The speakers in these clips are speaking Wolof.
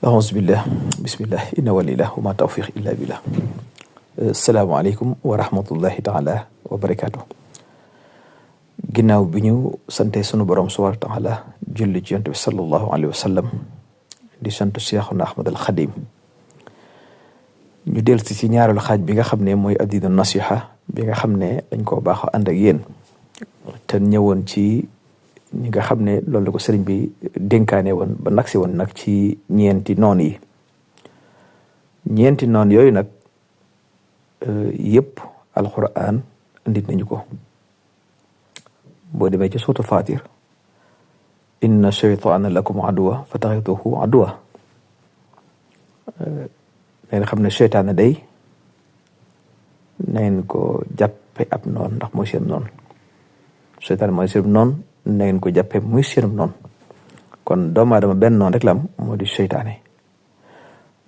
ahousubillah bismillah inna walillah wa ma tawfiq illa billah. Asalaamaaleykum wa rahmatullahi taala wa barakaatu. Ginnaaw bi ñu sante sunu borom subhaanahu wa taala julli ci yonent bi sallallahu alayhi wa sallam di sant Cheikhuna Ahmad al Xadim, ñu dellu si ñaareelu xaaj bi nga xam ne mooy addiinu nasiha bi nga xam ne dañ koo baax ànd ak yéen te ñëwoon ci ñi nga xam ne loolu la ko sëriñ bi dénkaane woon ba nag si woon nag ci ñeenti noon yi. ñeenti noon yooyu nag yëpp alquran indit nañu ko. boo demee ci suuratu Faatir, inna shaytaana lakum aduwa fattaxiduhu aduwa. ngeen xam ne seytaane day na ngeen ko jàppe ab noon ndax mooy seen noon. seytaane mooy seen noon, na ngeen ko jàppe muy seen noon. kon doomu aadama benn noon rek la am, moo di seytaane.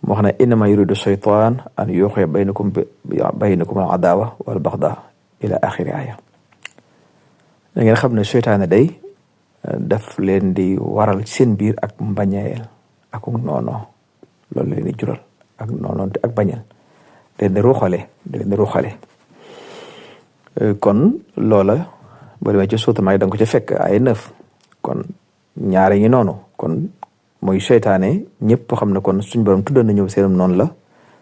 moo xam ne innama yuridu shaytaan an yuqiya baynakum al adaawa wal baxdaa ila axiri aaya. da ngeen xam ne seytaane day daf leen di waral seen biir ak mbañeel ak noonoo, loolu leen di jural ak noonoonte ak bañeel, leen di ruuxale. kon loola boo demee ci suuta maay da nga ko ca fekk ay 9. kon ñaare ngi noonu, kon mooy seytaane ñëpp xam ne kon suñ borom tuddoon na ñëw seenum noonu la,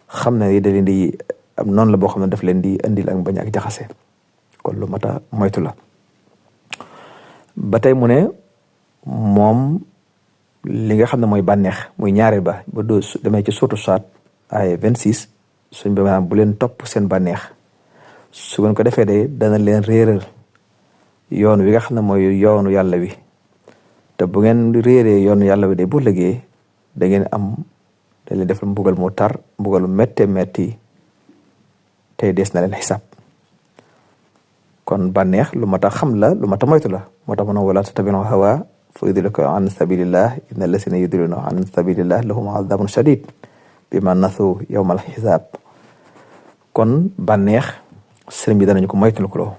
xam ne da leen di am noonu la boo xam ne daf leen di indil ak bañ ak jaxase. kon lu mat a moytu la. ba tey mu ne moom li nga xam ne mooy bànneex muy ñaareel ba doo demee ci suutu Saad ay 26 suñ ba maanaam bu leen topp seen bànneex, su ngeen ko defee de dana leen réeral yoon wi nga xam ne mooy yoonu yàlla wi. te bu ngeen réeree yoonu yàlla wi de bu lëgee da ngeen am da leen defal mbugal mu tar, mbugal mu méttee métti, tey des na leen xisaab. kon bànneex lu mat a xam la, lu mat a moytu la. moo tax mu ne wala tattabi'u hawa fa yudillukum an sabilillah inna allazina yudilluna an sabilillah lahum azabun shadid bima nasu yawmal xisaab. kon bànneex sëriñ bi danañu ko moytul ko loo.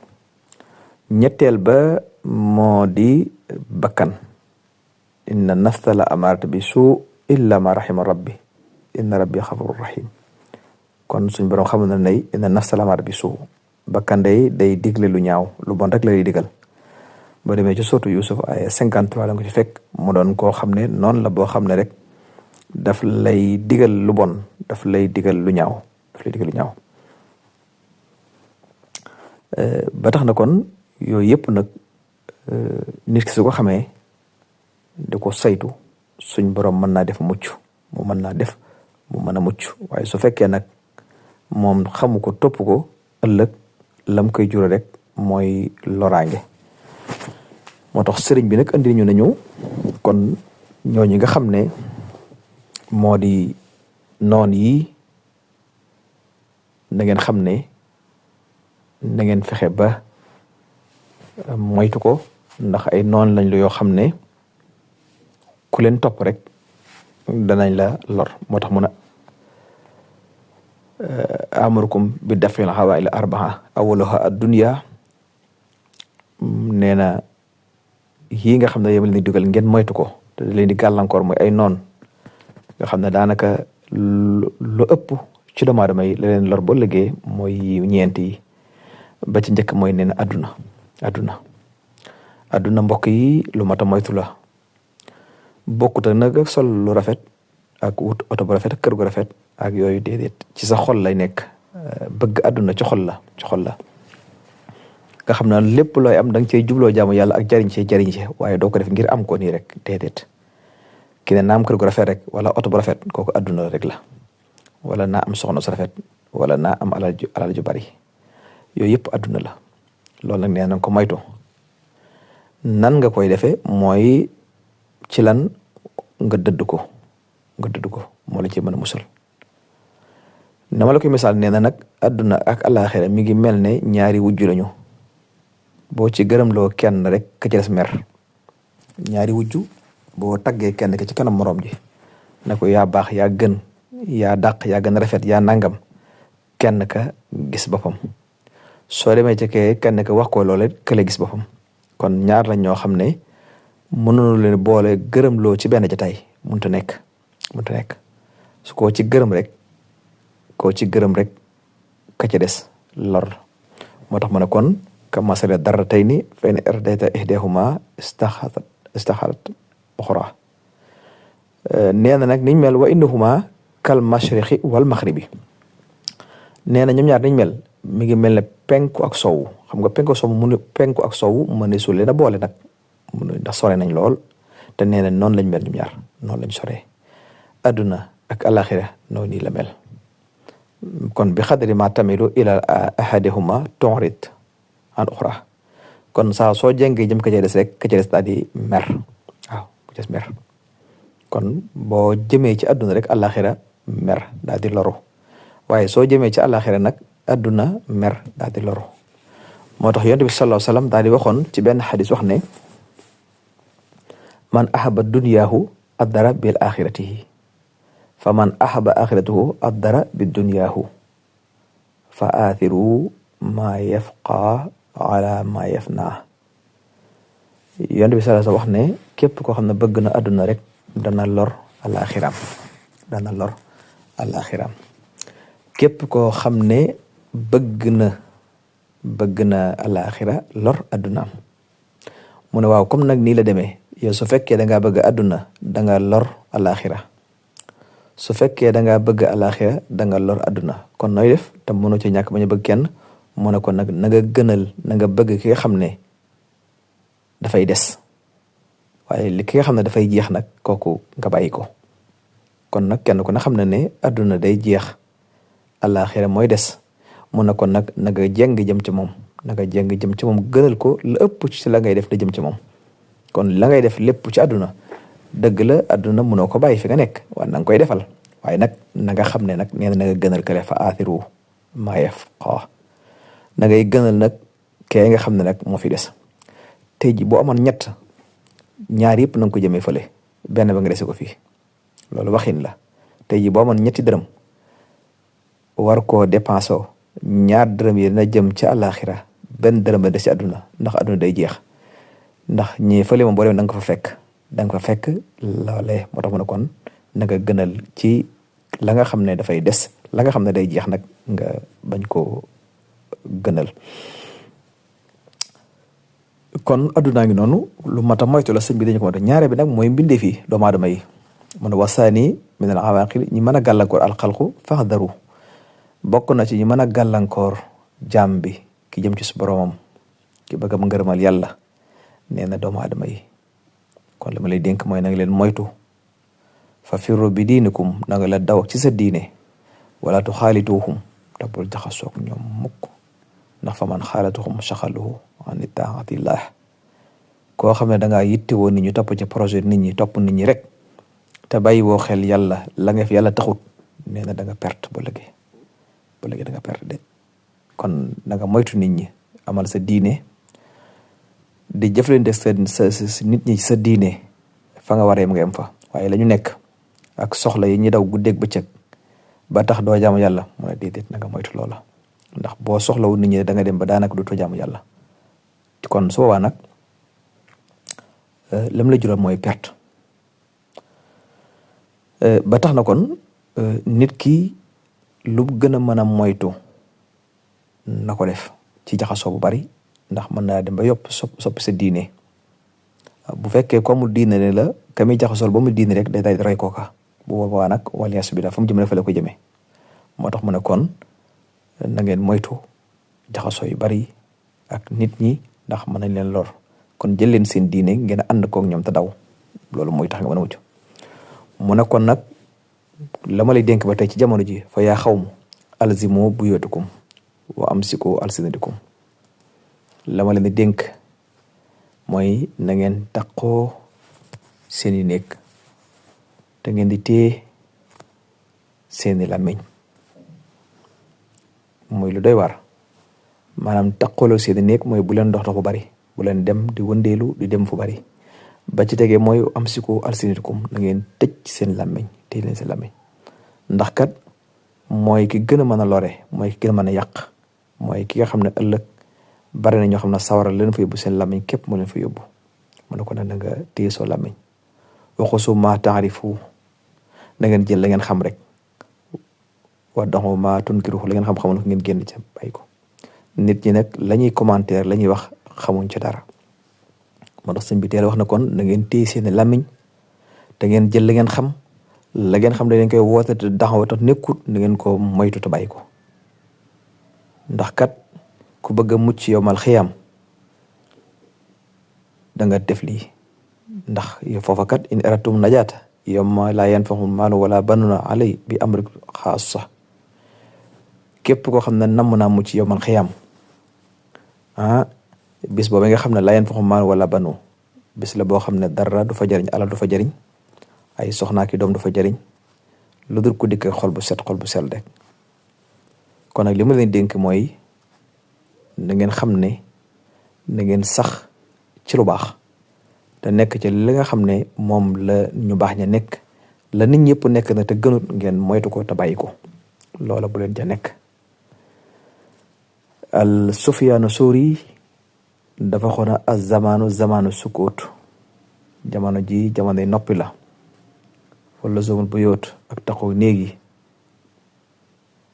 ñetteel ba moo di bakkan. inna nafsa la amaarata bi suu illa ma rahima rabbi inna rabbi xafurur rahim. kon suñ borom xamul na ne inna nafsa la amaarata bi suu, bakkan day digle lu ñaaw, lu bon rek lay digal. boo demee ci sourate Yusuf ay 53 la nga ci fekk mu doon koo xam ne noonu la boo xam ne rek daf lay digal lu bon, daf lay digal lu ñaaw. ba tax na kon yooyu yëpp nag nit ki su ko xamee di ko saytu, suñ borom mën naa def mucc, mu mën a mucc. waaye su fekkee nag moom xamu ko, topp ko, ëllëg lam koy jure rek mooy loraange. moo tax sëriñ bi nag andi ñu nañu kon ñooñu nga xam ne moo di noon yi, na ngeen xam ne na ngeen fexe ba moytu ko, ndax ay noon lañ la yoo xam ne ku leen topp rek danañ la lor. moo tax mu ne amurukum bi dafil hawaa'il arbaa awwaluha ad-dunya. nee na yii nga xam ne yéen leen di dugal ngeen moytu ko te leen di gàllankoor mooy ay noon nga xam ne daanaka lu ëpp ci doomu aadama yi la leen lor ba liggéey mooy ñeent yi. ba ci njëkk mooy nee na adduna mbokk yi lu mat a moytu la. bokkut ak nag sol lu rafet ak wut oto bu rafet, kër gu rafet ak yooyu, déedéet. ci sa xol lay nekk. bëgg adduna ci xol la nga xam ne lépp looy am da nga cey jubloo jaamu yàlla ak jariñ ci waaye doo ko def ngir am ko nii rek, déedéet. ki ne naa am kër gu rafet rek wala oto bu rafet, kooku adduna rek la. wala naa am soxna su rafet wala naa am alal ju bari, yooyu yëpp adduna la. loolu nag nee na ko moytu. nan nga koy defee mooy ci lan nga dëdd ko moo la ci mën a musal. na ma la koy misaal, nee na nag adduna ak àllaaxira mi ngi mel ne ñaari wujju lañu. boo ci gërëmloo kenn rek ka ci des mer. ñaari wujju boo taggee kenn ki ci kanam moroom ji na ko yaa baax, yaa gën, yaa dàq, yaa gën a rafet, yaa nangam, kenn ka gis boppam. soo demee ci kenn ka wax ko loole kële gis boppam. kon ñaar lañ ñoo xam ne mënuñu leen boole gërëmloo ci benn jotaay. mënut a nekk su koo ci gërëm rek ka ca des lor moo tax mu ne kon ka masala darratayni fa in ardayta ihdahuma istaxarat uxra nee na nag niñ mel wa innahuma kal mashriqi wal maghribi nee na ñoom ñaar niñ mel mi ngi mel ne penku ak sowu xam nga penku ak sowu mu ne su leen a boole nag ndax sore nañ lool te nee na noonu lañ mel ñoom ñaar noonu lañ soree adduna ak alaxira noonu nii la mel kon bi xadri ma tamilu ila ahadihuma tu'rid an uxra kon saa soo jengee jëm ka ca des rek ka ca des daal di mer waaw ka ca des mer kon boo jëmee ci adduna rek alaxira mer daal di loru waaye soo jëmee ci alaxira nag adduna mer daal di loru moo tax yonent bi sallallahu alayhi wasallam daal di waxoon ci benn xadis wax ne man ahaba dunyaahu addara bil axiratihi fa man ahaba axiratahu addara bi dunyaahu fa aathiru ma yafqa ala ma yafna yonent bi sallallahu alayhi wasallam wax ne képp koo xam ne bëgg na adduna rek dana lor alaxiram képp koo xam ne bëgg na alaxira lor addunaam mu ne waaw comme nag nii la demee yow su fekkee dangaa bëgg adduna danga lor alaxira su fekkee dangaa bëgg alaxira danga lor adduna kon nooy def te mënoo ci ñàkk bañ a bëgg kenn mu ne ko nag na nga gënal na nga bëgg ki nga xam ne dafay des waaye li ki nga xam ne dafay jeex nag kooku nga bàyyi ko kon nag kenn ku ne xam ne ne adduna day jeex alaxira mooy des mu ne kon nag na nga jeng jëm ci moom gënal ko la ëpp ci la ngay def da jëm ci moom kon la ngay def lépp ci àdduna dëgg la àdduna mënoo ko bàyyi fi nga nekk waaye na nga koy defal waaye nag na nga xam ne nag nee na nga gënal kale fa aathiru maa yafqa na ngay gënal nag kee nga xam ne nag moo fi des tey ji boo amoon ñett ñaar yëpp na nga ko jëmee fële benn ba nga dese ko fii loolu waxin la tey ji boo amoon ñetti dërëm war koo dépensé ñaar dërëm yi dina jëm ci àllaaxira benn dërëm ba des ci àdduna ndax àdduna day jeex ndax ñii fële moom boo demee da nga fa fekk loolee moo tax mu ne kon na nga gënal ci la nga xam ne dafay des la nga xam ne day jeex nag nga bañ koo gënal kon àddunaa ngi noonu lu mat a moytu la sëñ bi dañu ko moo tax ñaare bi nag mooy mbindee fii doomu aadama yi mu ne wasaani min al awaaqil ñi mën a gàllankoor alxalqu faxdaru bokk na ci ñi mën a gàllankoor jaam bi ki jëm ci su boromam ki bëgg am ngërëmal yàlla nee na doomu aadama yi kon li ma lay dénk mooy na nga leen moytu fa firru bi diinikum na nga la daw ci sa diine wala tu xaalituhum te bul jaxasoog ñoom mukk ndax fa man xaalatuhum saxaluhu an taatillah koo xam ne dangaa yittewoo nit ñi topp ci projet nit ñi topp nit ñi rek te bàyyi woo xel yàlla la nga fi yàlla taxut nee na da nga perte ba léegi da nga perte de kon da nga moytu nit ñi amal sa diine di jëflante sa nit ñi sa diine fa nga waree nga yem fa waaye la ñu nekk ak soxla yi ñi daw guddeeg bëccëg ba tax doo jaamu yàlla mu ne déedéet na nga moytu loola ndax boo soxlawul nit ñi da nga dem ba daanaka dootoo jaamu yàlla kon su boobaa nag lam la jural mooy perte ba tax na kon nit ki lu gën a mën a moytu na ko def ci jaxasoo bu bari ndax mën naa dem ba soppi sa diine bu fekkee ko amul diine ne la ka muy jaxasool ba mu diine rek day daal di rey kooka bu boobaa nag waliyaas bi daal fa mu jëm fa la ko jëmee moo tax mu ne kon na ngeen moytu jaxasoo yu bari ak nit ñi ndax mën nañ leen lor kon jël leen seen diine ngeen ànd kook ñoom te daw loolu mooy tax nga mën a mucc mu ne kon nag la ma lay dénk ba tey ci jamono ji fa yaa xawmu alzimu buyootukum wa amsiku alsinatikum la ma leen di dénk mooy na ngeen taqoo seeni néeg te ngeen di téye seeni làmmiñ muy lu doy war maanaam taqooloo seeni néeg mooy bu leen dox bu bari bu leen dem di wëndeelu di dem fu bari ba ci tegee mooy amsiku alsinatikum na ngeen tëj seen làmmiñ téye leen seen làmmiñ ndax kat mooy ki gën a mën a lore mooy ki gën a mën a yàq mooy ki nga xam ne ëllëg bari na ñoo xam ne sawara leen fa yóbbu seen làmmiñ képp mu leen fa yóbbu mu ne ko nag na nga téye soo làmmiñ waxu su ma taarifu na ngeen jël la ngeen xam rek wa daxu ma tunkiruhu la ngeen xam-xamul ngeen génn ca bàyyi ko. nit ñi nag la ñuy commentaire la ñuy wax xamuñ ci dara moo tax sëñ bi teel wax na kon na ngeen téye seen làmmiñ te ngeen jël la ngeen xam la ngeen xam ne dañ koy woote te daxaw te nekkut na ngeen ko moytu te bàyyi ko ndax kat ku bëgg a mucc yowmal xiyaam da nga def lii ndax yow foofa kat in aratum najaata yawma laa yanfaxu maalu wala banuna alay bi amri xaasa képp koo xam ne namm naa mucc yowmal xiyaam bis boobu nga xam ne laa yanfaxu maalu wala banu bis la boo xam ne dara du fa jariñ alal du fa jariñ ay soxnaa ki doom du fa jariñ lu dul ku dikk xol bu set xol bu sel rek kon nag li ma leen dénk mooy na ngeen xam ne na ngeen sax ci lu baax te nekk ci li nga xam ne moom la ñu baax ña nekk la nit ñëpp nekk na te gënut ngeen moytu ko te bàyyi ko loola bu leen ca nekk. al Sufyaanu Sawri dafa xoona az zamaanu sukut jamono ji jamonoy noppi la wala zomul bu yóot ak taxaw néegi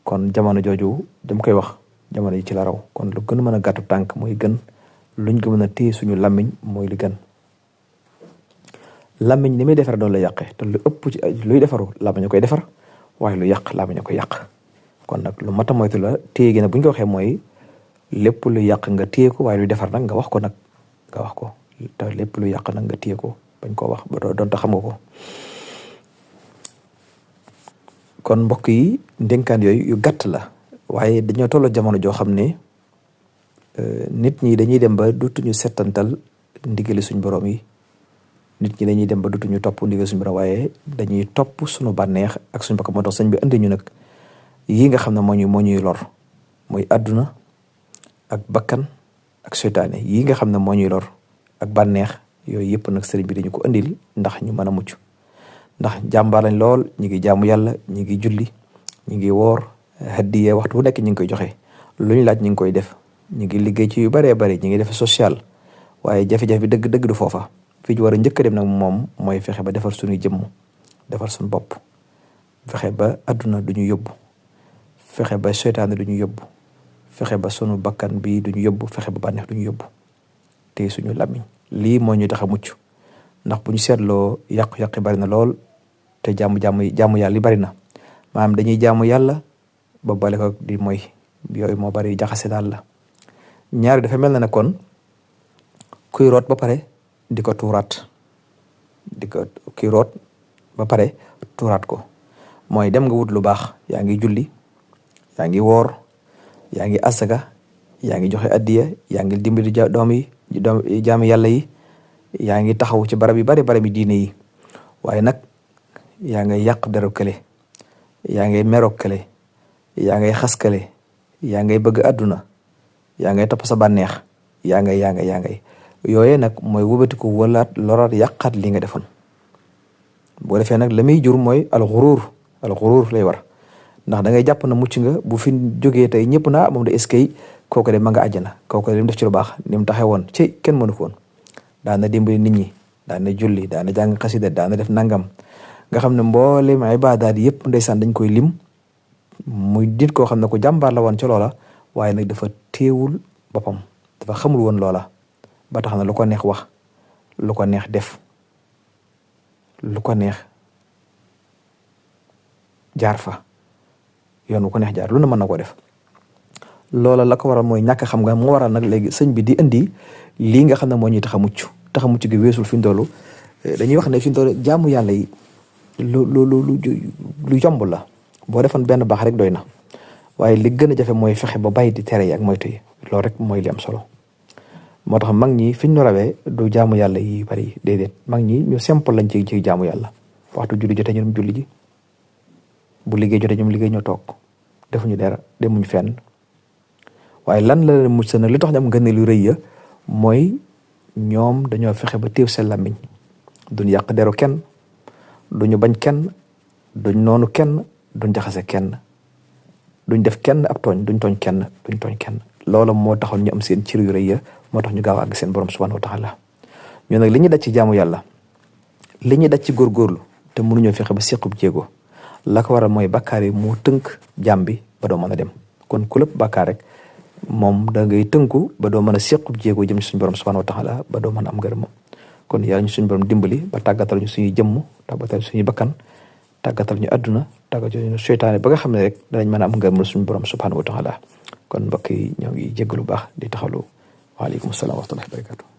kon jamono jooju dam koy wax jamono yi ci la raw kon lu gën a mën a gàttu tànk mooy gën luñ ko mën a téye suñu làmmiñ mooy li gën. làmmiñ ni muy defar doon la yàqe te lu ëpp ci luy defaru làmmiñ a koy defar waaye lu yàq làmmiñ a koy yàq kon nag lu mat a moytu la téye gi nag bu ñu ko waxee mooy lépp lu yàq nga téye ko waaye luy defar nag nga wax ko nag nga wax ko te lépp lu yàq nag nga téye ko bañ koo wax ba doon te xam nga ko. kon mbokk yi ndénkaan yooyu yu gàtt la waaye dañoo tolloo jamono joo xam ne nit ñi dañuy dem ba dutuñu settantal ndigali suñ borom yi nit ñi dañuy dem ba dutuñu topp ndigali suñ borom waaye dañuy topp suñu bànneex ak suñ bakkan moo tax sëñ bi indi ñu nag yii nga xam ne moo ñuy lor muy àdduna ak bakkan ak seytaane yii nga xam ne moo ñuy lor ak bànneex yooyu yëpp nag sëriñ bi dañu ko indil ndax ñu mën a mucc ndax jàmbaar lañ lool ñi ngi jaamu yàlla ñi ngi julli ñi ngi woor hadiya waxtu bu nekk ñi ngi koy joxe lu ñu laaj ñi ngi koy def ñi ngi liggéey ci yu baree bari ñi ngi def social waaye jafe-jafe bi dëgg-dëgg du foofa fii ñu war a njëkk a dem nag moom mooy fexe ba defar suñuy jëmm defar suñu bopp fexe ba àdduna du ñu yóbbu fexe ba seytaane du ñu yóbbu fexe ba sunu bakkan bi du ñu yóbbu fexe ba bànneex du ñu yóbbu te suñu làmmiñ lii moo ñu tax a mucc ndax bu ñu seetloo yàqu-yàqi bari na lool te jaamu yàlla yi bari na maanaam dañuy jaamu yàlla ba bale ko di mooy yooyu moo bari jaxase daal la ñaari dafa mel na ne kon kuy root ba pare di ko tuuraat kuy root ba pare tuuraat ko mooy dem nga wut lu baax yaa ngi julli yaa ngi woor yaa ngi asaka yaa ngi joxe addiya yaa ngi dimbali jaami yàlla yi yaa ngi taxaw ci barab yi bari diine yi waaye nag yaa ngay yàq deru kële yaa ngay merok kële yaa ngay xas kële yaa ngay bëgg àdduna yaa ngay topp sa bànneex yaa ngay yooyee nag mooy wëbatiku walaat loraat yàqaat li nga defoon boo defee nag la muy jur mooy alxuruur lay war ndax da ngay jàpp na mucc nga bu fi jógee tey ñëpp naa moom da eskay kooku de ma nga àjjana kooku de li mu def ci lu baax ni mu taxee woon ci kenn mënu ko woon daana dimbali nit ñi daana julli daana jàng xasida daana def nangam nga xam ne mboolem ibaadaat yëpp ndeysaan dañ koy lim muy nit koo xam ne ko jàmbaar la woon ci loola waaye nag dafa teewul boppam dafa xamul woon loola ba tax na lu ko neex wax lu ko neex def lu ko neex jaar fa yoon wu ko neex jaar lu ne mën na ko def loola la ko waral mooy ñàkk xam nga moo waral nag léegi sëñ bi di indi lii nga xam ne moo ñuy tax a mucc gi weesul fi ñu toll dañuy wax ne fi ñu toll jaamu yàlla yi lu yomb la boo defoon benn baax rek doy na waaye li gën a jafe mooy fexe ba bàyyi di tere yi ak moytu yi loolu rek mooy li am solo moo tax mag ñi fi ñu rawee du jaamu yàlla yi bari déedéet mag ñi ñu simple lañ ci jaamu yàlla waxtu julli jotee ñu dem julli ji bu liggéey jotee ñoom liggéey ñoo toog defuñu dara demuñu fenn waaye lan la leen mucc nag li tax ñu am ngëneel lu rëy ya mooy ñoom dañoo fexe ba téew seen làmmiñ duñ yàq deru kenn duñu bañ kenn duñ noonu kenn duñ jaxase kenn duñ def kenn ab tooñ duñ tooñ kenn loola moo taxoon ñu am seen cër yu rëy ya moo tax ñu gaaw àgg seen borom subhanahu wa taala ñu nag li ñu daj ci jaamu yàlla li ñu daj ci góorgóorlu te mënuñoo fexe ba sequb jéego la ko waral mooy bakkaar yi moo tënk jaam bi ba doo mën a dem kon ku lépp bakkaar rek moom da ngay tënku ba doo mën a sequb jéego jëm ci suñu borom subhanahu wa taala ba doo mën a am ngërëmam kon yàlla ñu suñu borom dimbali ba tàggatal ñu suñuy jëmm tàggatal ñu suñuy bakkan tàggatal ñu àdduna tàggatal ñu seytaane ba nga xam ne rek danañ mën a am ngërëmal suñu borom subhanahu wa taala kon mbokk yi ñoo ngi jéggalu baax di taxalu waaleykum salaam wa rahmatullahi wa barakatu